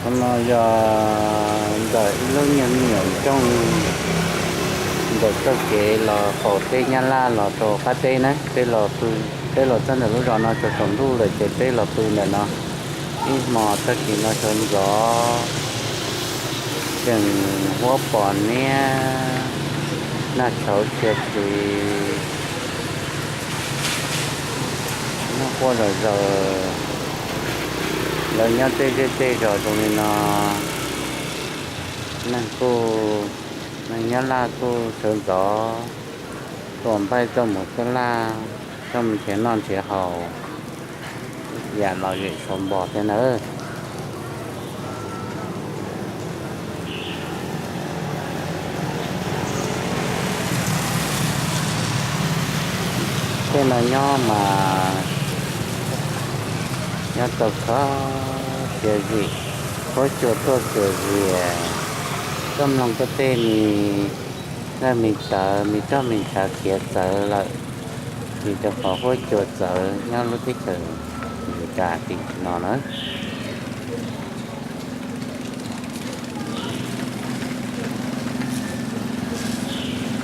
No yog ntawm ib lub nyuag me nyuam nroog ntawm txoj kev los qaum teb Nyab Laj los rau qab teb na, peb los pw, peb los txog ntawm lub zos no tsaus ntuj lawm ces peb los pw ntawm no ib hmos. Tag kis no sawv ntxov tseem huab pom niab, nag tshauv txhia txwv, nag quaj zom zaws. Lawv nyob tej zej tej zos zoo li no, neeg kuj, neeg Nyab Laj kuj sawv ntxov tua npaij tuaj mus xwb laj, tuaj mus nrhiav noj nrhiav haus, yam lom zem tshav npog thiab nawb. Tej no nyob mas nyob tau khov txias zim, huab cua tuaj txias zias. Koj mloog koj tej me laj me tawv me roj me ntshav khiav txawv lawm, vim rau qhov huab cua txawv nyob lub teb chaws Amelikas tim no na.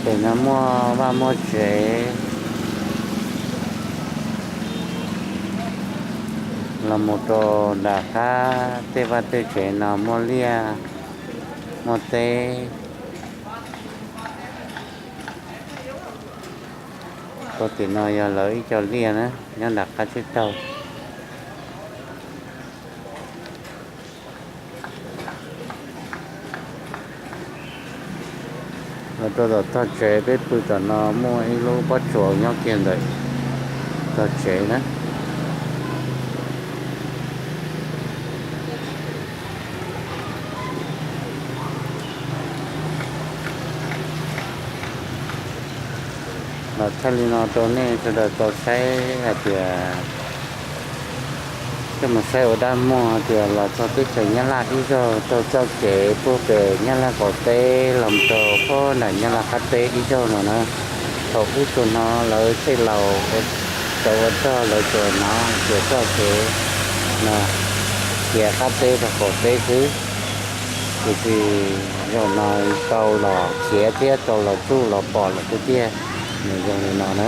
Pem no muaj vaj muaj tsev, los mus rau nram qab tej vaj tej tsev no muaj liaj muaj teb. Rau tim no yog lawv ib co liaj na, nyob nram qab tsib taug. Los rau tom tog tsev, peb pw tom no muaj ib lub pob tsuas nyob kiag ntawm tog tsev na. Los thaij li no rau nej sawv daws tau saib hais tias, coj mus saib ua dab muag hais tias los txog teb chaws Nyab Laj ib zaug, taug txoj kev puag pem Nyab Laj qaum teb los rau puag nram Nyab Laj qab teb ib zaug no na. Thaum ub tsuas hnov lawv tej laus tau ua txog lawv tsuas hnov tias txoj kev no khiav qab teb rau qaum teb xwb, tiam sis zaum no tau los khiav thiab tau los tsuj los pom lawm tiag tiag, nws zoo li no na.